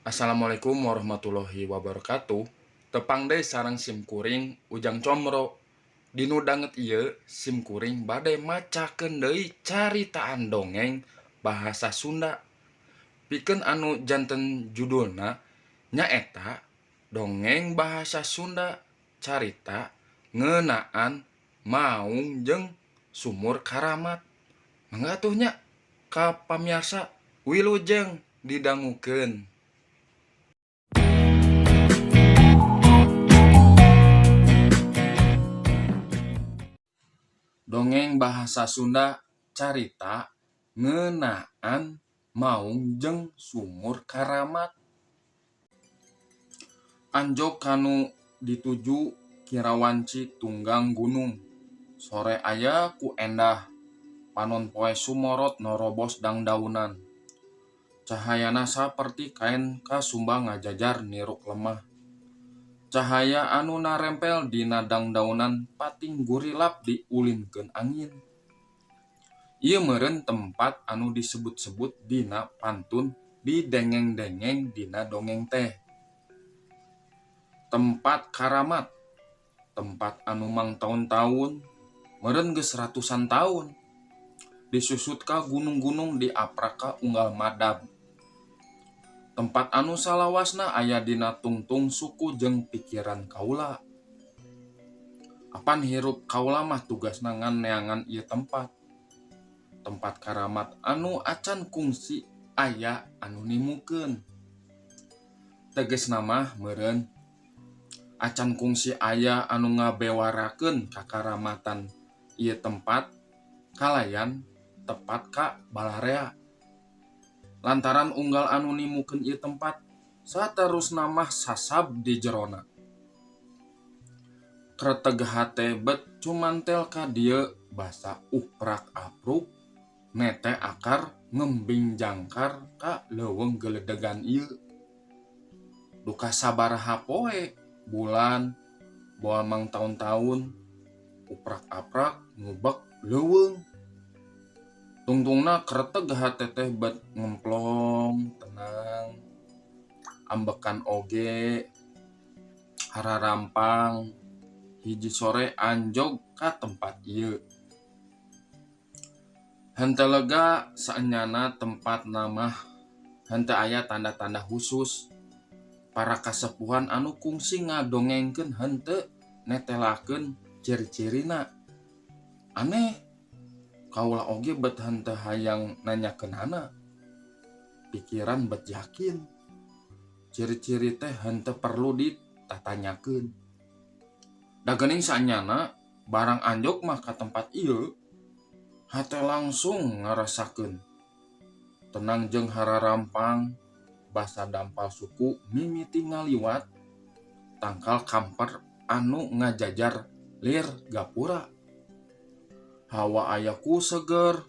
Assalamualaikum warahmatullahi wabarakatuh. Tepang deui sareng sim kuring Ujang Comro. Dinu danget ieu sim kuring bade macakeun deui caritaan dongeng bahasa Sunda. Pikeun anu janten judulna nyaeta dongeng bahasa Sunda carita ngeunaan maung jeung sumur karamat. Mangga atuh nya ka pamiarsa wilujeng didangukeun. Dongeng bahasa Sunda carita ngeunaan maung jeung sumur karamat. Anjog kanu dituju kirawanci tunggang gunung. Sore aya ku endah panon poe sumorot norobos dangdaunan. Cahayana saperti kaen kasumba ngajajar niruk lemah. Cahaya anu narempel dina dangdaunan pating gurilap diulinkeun angin. Ieu meureun tempat anu disebut-sebut dina pantun didengeng-dengeng dina dongeng teh. Tempat karamat, tempat anu mangtaun-taun, meureun geus ratusan taun. Disusut ka gunung-gunung diaprak ka unggal madab. Tempat anu salawasna aya dina tungtung suku jeung pikiran kaula. Apan hirup kaula mah tugasna ngan neangan ieu tempat. Tempat karamat anu acan kungsi aya anu nimukeun. Tegesna mah meureun acan kungsi aya anu ngabewarakeun kakaramatan ieu tempat kalayan tepat ka balarea. Lantaran unggal anu nimukeun ieu tempat saterusna mah sasab di jerona. Kreteg hate bet cumantel ka dieu basa uprak-apruk nete akar ngembing jangkar ka leuweung geledegan ieu. Duka sabaraha poe, bulan, boa mangtaun-taun uprak-aprak ngubek leuweung. Tungtungna kreteg hate teh bet ngemplong tenang. Ambekan oge hararampang hiji sore anjog ka tempat ieu. Henteu lega saenyana tempatna mah henteu aya tanda-tanda khusus. Para kasepuhan anu kungsi ngadongengkeun henteu netelakeun ciri-cirina. Aneh, kaula oge bet henteu hayang nanyakeunana. Pikiran bet yakin ciri-ciri teh henteu perlu ditatanyakeun. Da geuning saenyana barang anjog mah ka tempat ieu hate langsung ngarasakeun tenang jeung hararampang basa dampal suku mimiti ngaliwat tangkal kamper anu ngajajar lir gapura. Hawa aya ku seger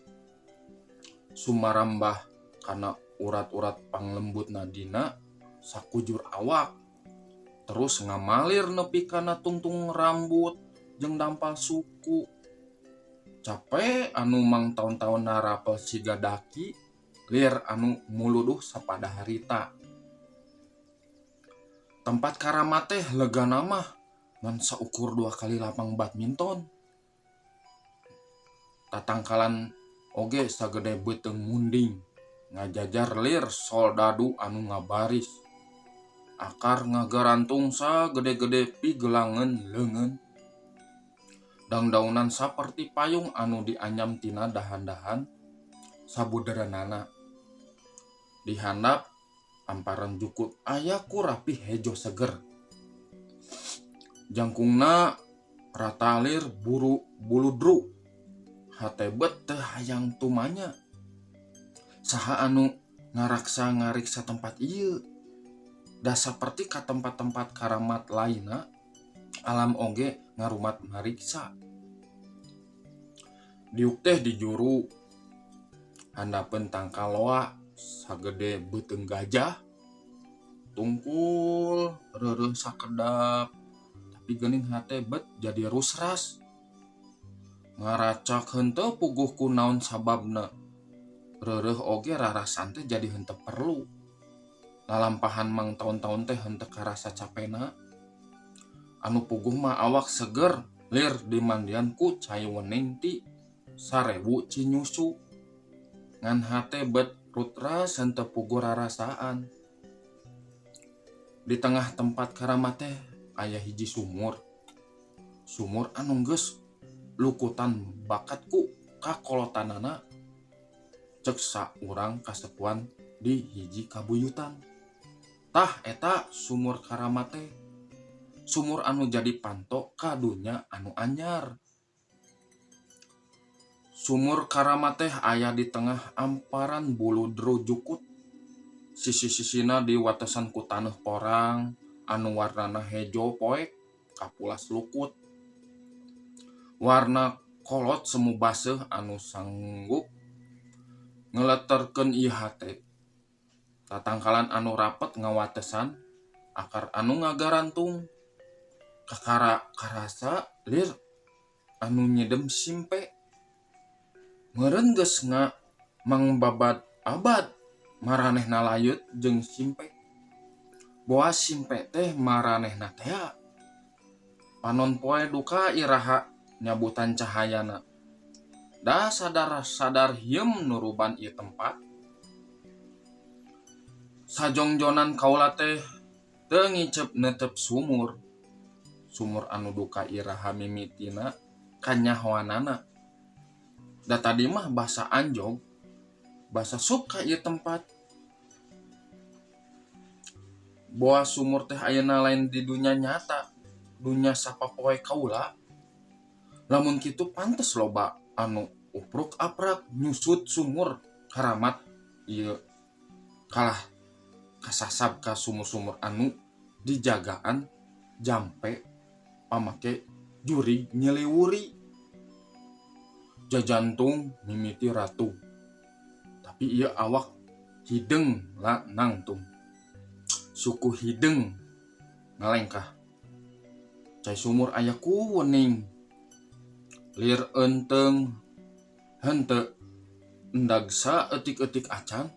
sumarambah kana urat-urat panglembutna dina sakujur awak terus ngamalir nepi kana tungtung rambut jeung dampal suku. Cape anu mangtaun-taun narapel siga daki lir anu muluduh sapada harita. Tempat karamat teh legana mah ngan saukur 2 kali lapang badminton. Tatangkalan oge sagede beuteung munding ngajajar lir soldadu anu ngabaris. Akar ngagarantung sagede-gede pigelangan leungeun. Dangdaunan saperti payung anu dianyam tina dahan-dahan sabudereunana. Di handap amparan jukut aya ku rapi hejo seger. Jangkungna ratalir buru buludru. Hate bet teu hayang tumanya. Saha anu ngaraksa ngariksa tempat ieu? Da saperti ka tempat-tempat karamat lainna, alam oge ngarumat mariksa. Diuk teh di juru handapeun tangkal loa sagede beuteung gajah. Tungkul reureuh sakedap, tapi geuning hate bet jadi rusras. Ngaracak henteu puguh ku naon sababna. Reureuh oge rarasan teh jadi henteu perlu. Lalampahan mangtaun-taun teh henteu karasa capena. Anu puguh mah awak seger lir dimandian ku cai wening ti sarewu cinyusu. Ngan hate bet rutras henteu puguh rarasaan. Di tengah tempat karamat teh aya hiji sumur. Sumur anu geus lukutan bakat ku kakolotanana cek saurang kasepuhan di hiji kabuyutan. Tah eta sumur karamat teh. Sumur anu jadi panto ka dunya anu anyar. Sumur karamat teh aya di tengah amparan buludru jukut. Sisi-sisina diwatesan ku taneuh porang anu warnana hejo poek kapulas lukut. Warna kolot semu baseuh anu sanggup ngeleterkeun ieu hate. Tatangkalan anu rapet ngawatesan akar anu ngagarantung. Kakara karasa lir anu nyedem simpe. Meureun geus mangbabad abad maranehna layut jeung simpe. Boa simpe teh maranehna tea. Panon poe duka iraha nyabutan cahayana. Da sadar-sadar hieum nuruban ieu tempat. Sajongjonan kaula teh teu ngiceup neuteup sumur. Sumur anu duka iraha mimitina kanyahoanana. Da tadi mah basa anjog, basa sup ka ieu tempat. Boa sumur teh ayeuna lain di dunya nyata, dunya sapapoe kaula. Lamun kitu pantes loba anu upruk-aprak nyusut sumur karamat ieu kalah kasasab ka sumur-sumur anu dijagaan jampe pamake jurig nyeliwuri. Jajantung mimiti ratu. Tapi ieu awak hideung la nangtung. Suku hideung ngalengkah. Cai sumur aya ku wening. Lir eunteng henteu endag saeutik-eutik acan.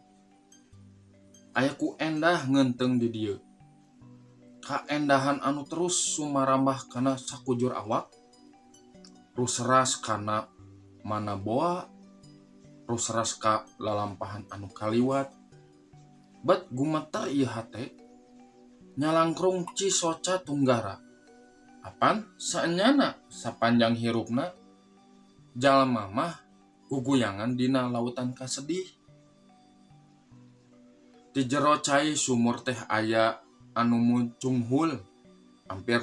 Aya ku endah ngeunteung di dieu. Kaendahan anu terus sumarambah kana sakujur awak. Ruseras kana mana boa, ruseras ka lalampahan anu kaliwat. Bet gumeter ieu hate nyalangkrung cisoca tunggara. Apan saenyana sapanjang hirupna jalma mah guguyangan dina lautan kasedih. Di jero cai sumur teh aya anu mucunghul, hampir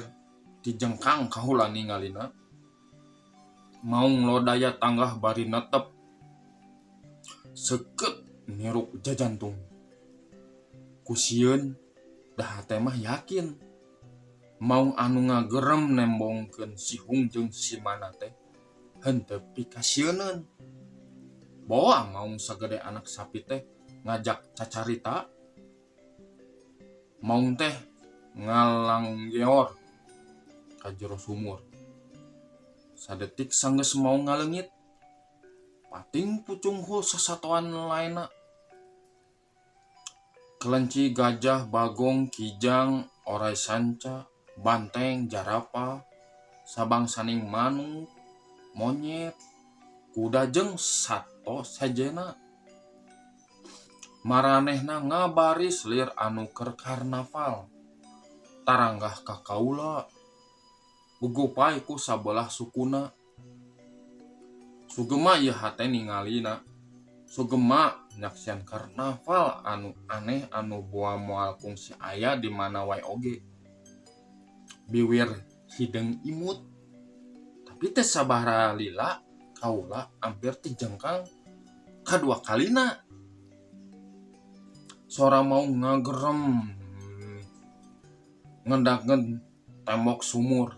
dijengkang kaula ningalina. Maung lodaya tanggah bari netep seukeut niruk jajantung. Ku sieun da hate mah yakin maung anu ngagerem nembongkeun sihung jeung simana teh henteu pikasieuneun. Boa maung sagede anak sapi teh ngajak cacarita. Maung teh ngalanggeor ka jero sumur. Sadetik sanggeus maung ngaleungit, pating pucunghul sasatoan laenna. Kelenci, gajah, bagong, kijang, oray sanca, banteng, jarapah, sabangsaning manuk, monyet, kuda jeung sato sejenna. Maranehna ngabaris lir anu keur karnaval. Taranggah ka kaula, gugupay ku sabelah sukuna. Sugema ieu hate ningalina. Sugema nyaksian karnaval anu aneh anu boa moal kungsi aya di mana wae oge. Biwir hideung imut. Tapi teh sabaraha lila kaula hampir tijengkang kadua kalina. Sora maung ngagerem ngendakeun tembok sumur.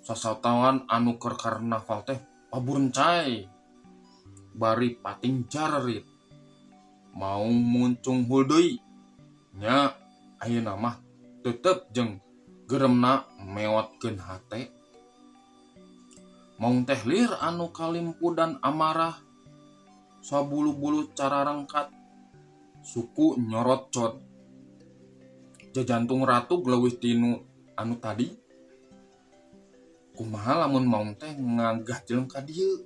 Sasatoan anu keur karnaval teh paburencay bari pating jarerit. Maung muncunghul deui nya ayeuna mah tetep jeung geremna meotkeun hate. Maung teh lir anu kalimpudan amarah, sabulu-bulu cararengkat, suku nyorotcot. Jajantung ratug leuwih tinu anu tadi. Kumaha lamun maung teh ngagah jeleng ka dieu.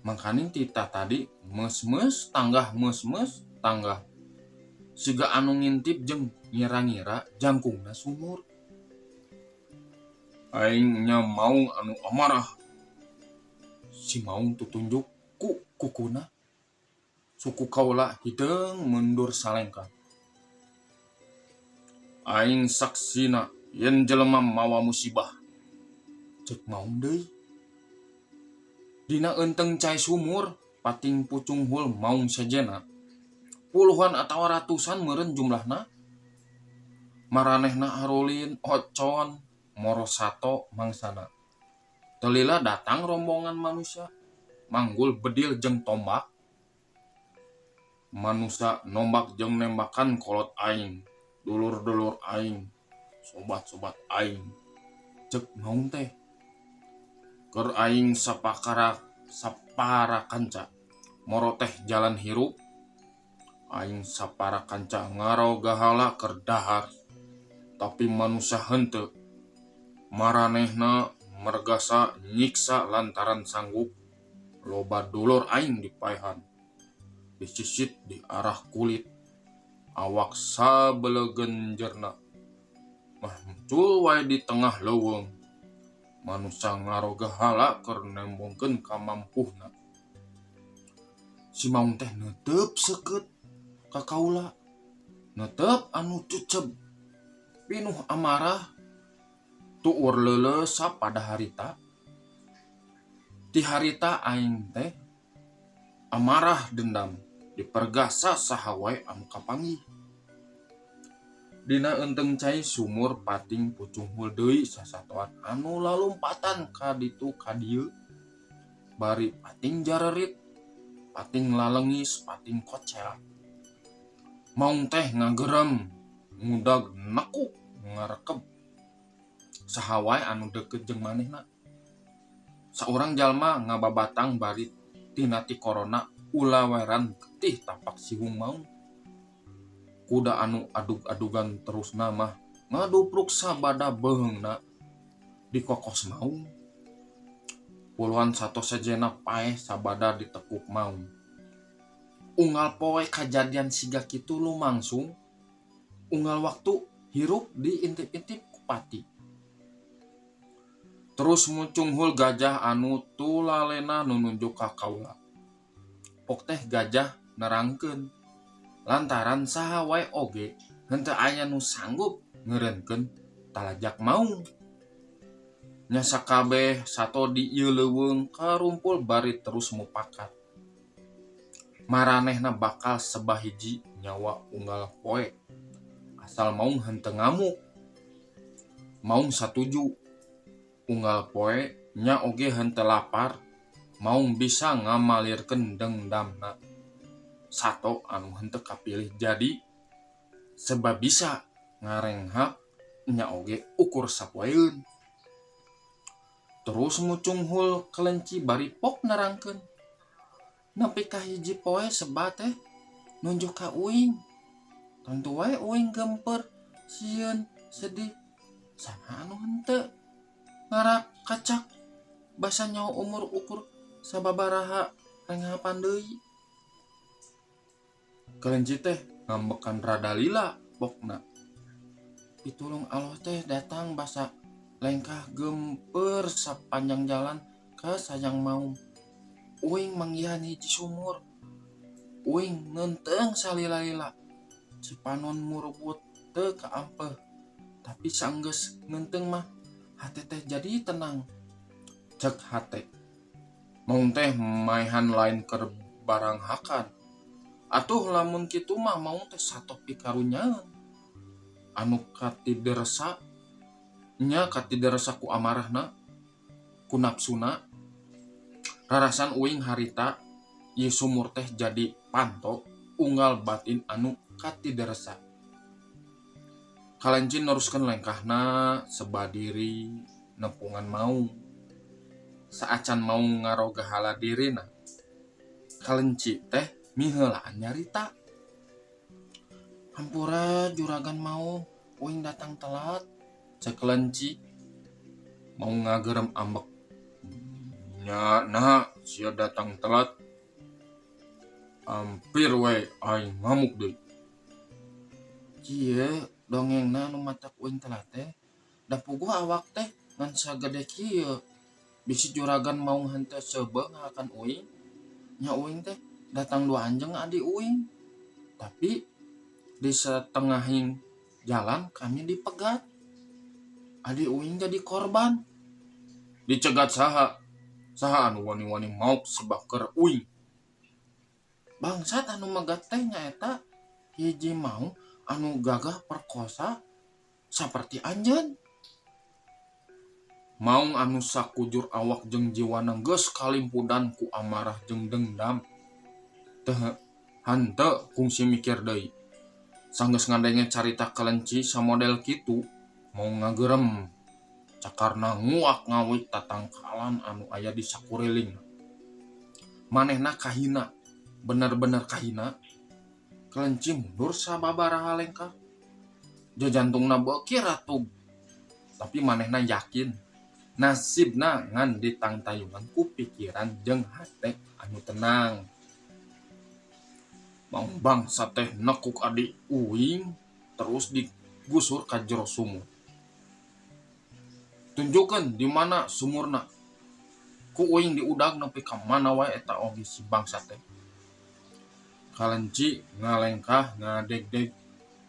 Mangkaning tita tadi meus-meus tanggah meus-meus tanggah. Siga anu ngintip jeung ngira-ngira jangkungna sumur. Aing nya maung anu amarah. Si maung tutunjuk ku kukuna. Suku kaula hideung mundur salengkah. Aing saksina yen jelema mawa musibah. Cek maung deui. Dina euteng cai sumur pating pucunghul maung sejenna. Puluhan atawa ratusan meureun jumlahna. Maranehna arulin, ocon, moro sato mangsana. Teu lila datang rombongan manusia, manggul bedil jeung tombak. Manusia nombak jeung nembakan kolot aing, dulur-dulur aing, sobat-sobat aing. Cek maung teh. Keur aing sapara kanca, moro teh jalan hirup. Aing sapara kanca ngarogahala keur dahar, tapi manusia henteu. Maranehna mergasa nyiksa lantaran sanggup. Loba dulur aing dipaehan, disisit di arah kulit, awak sabelegenjerna. Mah muncul wae di tengah leuweung. Manusia ngarogahala keur nembongkeun kamampuhna. Si maung teh neuteup seukeut ka kaula. Neuteup anu ceceb, pinuh amarah, tuur leuleusap pada harita. Ti harita aing teh amarah dendam dipergasa saha wae anu kapanggih. Dina euteng cai sumur pating pucunghul deui sasatoan anu lalumpatan ka ditu ka dieu. Bari pating jarerit, pating lalengis, pating kocel. Maung teh ngagerem, ngudag nekuk, ngarekeb. Saha wae anu deukeut jeung manehna. Saurang jalma ngababatang bari tina ti korona ulaweran getih tapak sihung maung. Kuda anu adug-adugan terusna mah ngadupruk sabada beuheungna dikokos maung. Puluhan sato sejenna paeh sabada ditekuk maung. Unggal poe kajadian siga kitu lumangsung, unggal waktu hirup diintip-intip ku pati. Terus mucunghul gajah anu tulalena nununjuk ka kaula. Pok teh gajah nerangkeun lantaran saha wae oge henteu aya nu sanggup ngeureunkeun talajak maung. Nya sakabeh sato di ieu leuweung karumpul bari terus mupakat. Maranehna bakal sebahiji nyawa unggal poe. Asal maung henteu ngamuk. Maung satuju. Unggal poe nya oge henteu lapar, maung bisa ngamalirkeun dendamna. Sato anu henteu kapilih jadi sebab bisa ngarenghak nya oge ukur sapoeun. Terus mucunghul kelenci bari pok nerangkeun. Nepi ka hiji poe seba teh nunjuk ka uing. Tangtu wae uing gemper, sieun, sedih. Saha anu henteu ngarak kacak basa nyaho umur ukur sababaraha renghapan deui. Kelenci teh ngambekan rada lila pokna. Pitulung Allah teh datang basa lengkah gemper sapanjang jalan ka sayang maung. Uing manggihan hiji sumur. Uing ngeunteung salila-lila. Cipanon murebut teu kaampeuh. Tapi sanggeus ngeunteung mah hate teh jadi tenang. Cek hate. Maung teh maehan lain keur barang hakan. Atuh lamun kitu mah maung teh sato pikarunyaeun. Anu katideresa nya katideresa ku amarahna, ku napsuna. Rarasan uing harita ieu sumur teh jadi panto unggal batin anu katideresa. Kalenci neruskeun lengkahna seba diri nepungan maung. Saacan maung ngarogahala dirina, kalenci teh miheulaan nyarita. Hampura juragan maung, uing datang telat. Cek kelenci. Maung ngagerem ambek. Nya nah sia datang telat. Hampir we aing ngamuk deui. Kieu dongengna nu matak uing telat teh. Da puguh awak teh ngan sagede kieu. Bisi juragan maung henteu seubeuh ngahakan uing. Nya uing teh datang duaan jeung adi uing. Tapi di setengahing jalan kami dipegat. Adi uing jadi korban. Dicegat saha? Saha anu wani-wani mauk sebaker uing? Bangsat anu megat teh nyaeta hiji maung anu gagah perkosa saperti anjeun. Maung anu sakujur awak jeung jiwana geus kalimpudan ku amarah jeung dendam. Teu henteu kungsi mikir deui. Sanggeus ngadenge carita kelenci samodel kitu, maung ngagerem. Cakarna nguak ngawik tatangkalan anu aya di sakuriling. Manehna kahina, bener-bener kahina. Kelenci mundur sababaraha lengkah. Jajantungna beuki ratug. Tapi manehna yakin nasibna ngan ditangtayungan ku pikiran jeung hate anu tenang. Maung bangsa teh nekuk adi uing terus digusur ka jero sumur. Tunjukkeun di mana sumurna. Ku uing diudag nepi ka mana wae eta oge si bangsa teh. Kalenci ngalengkah ngadegdeg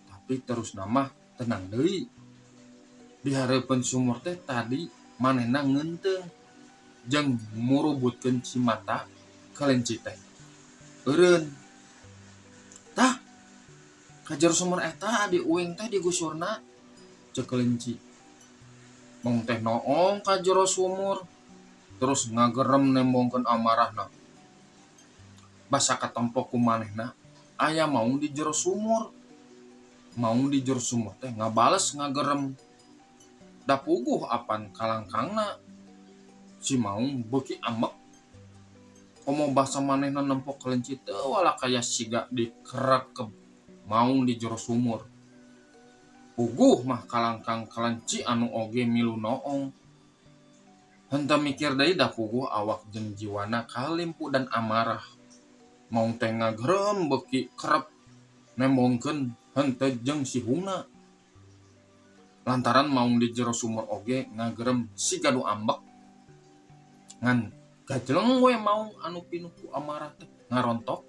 tapi terusna mah tenang deui. Di hareupeun sumur teh tadi manehna ngeunteung jeung murubutkeun cimata kelenci teh. Eureun. Tah, ka jero sumur eta adi uing teh digusurna, ceuk kelenci. Maung teh noong ka jero sumur terus ngagerem nembongkeun amarahna. Basa katempo ku manehna aya maung di jero sumur. Maung di jero sumur teh ngabales ngagerem. Da puguh apan kalangkangna. Si maung beuki ambek. Komo basa manehna nempo kelenci teu walakaya siga dikerekep maung di jero sumur. Puguh mah kalangkang kelenci anu oge milu noong. Henteu mikir deui da puguh awak jeung jiwana kalimpudan amarah. Maung teh ngagerem beuki kerep nembongkeun henteu jeung sihungna. Lantaran maung di jero sumur oge ngagerem siga nu ambek. Ngan gajleng we maung anu pinuh ku amarah teh ngarontok.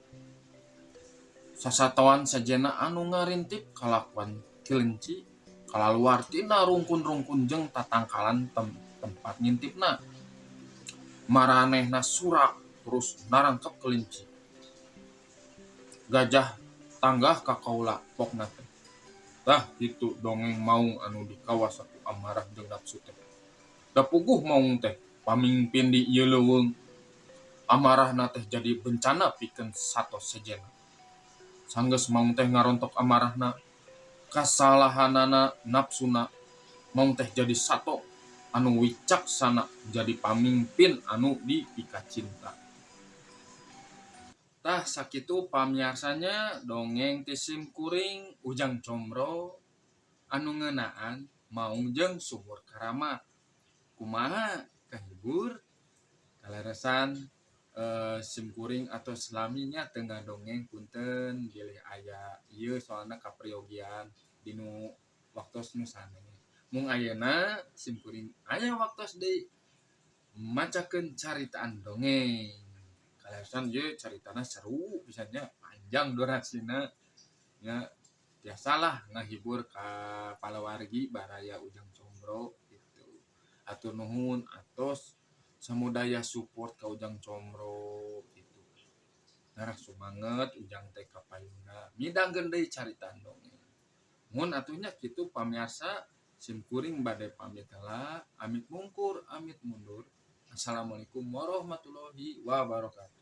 Sasatoan sejenna anu ngarintip kalakuan kelenci kalaluar tina rungkun-rungkun jeung tatangkalan tempat ngintipna. Maranehna surak terus narangkep kelinci. Gajah tanggah ka kaula pokna teh. Tah kitu dongeng maung anu dikawasa ku amarah jeung nafsu teh. Da puguh maung teh pamingpin di ieu leuweung. Amarahna teh jadi bencana pikeun sato sejenna. Sanggeus maung teh ngarontok amarahna, kasalahanana nafsuna, maung teh jadi sato anu wicaksana jadi pamingpin anu dipikacinta. Tah sakitu pamiarsanya dongeng ti sim kuring Ujang Combro anu ngeunaan maung jeung sumur karamat. Kumaha kahibur? Kaleresan sim kuring atau selaminya teu ngadongeng, punten bilih aya ieu soalna kapriogian dinu waktos nu sanes. Mung ayeuna sim kuring aya waktos deui macakeun caritaan dongeng. Kaleresan ieu caritana seru pisan nya, panjang durasina nya, biasalah ngahibur ka palawargi baraya Ujang Combro gitu. Hatur nuhun atos samudaya support ka Ujang Combro gitu. Ngarah sumanget Ujang teh ka payuna midangkeun deui caritaan dongeng. Mun atuh nya kitu pamiarsa, sim kuring bade pamit heula, amit mungkur amit mundur. Assalamualaikum warahmatullahi wabarakatuh.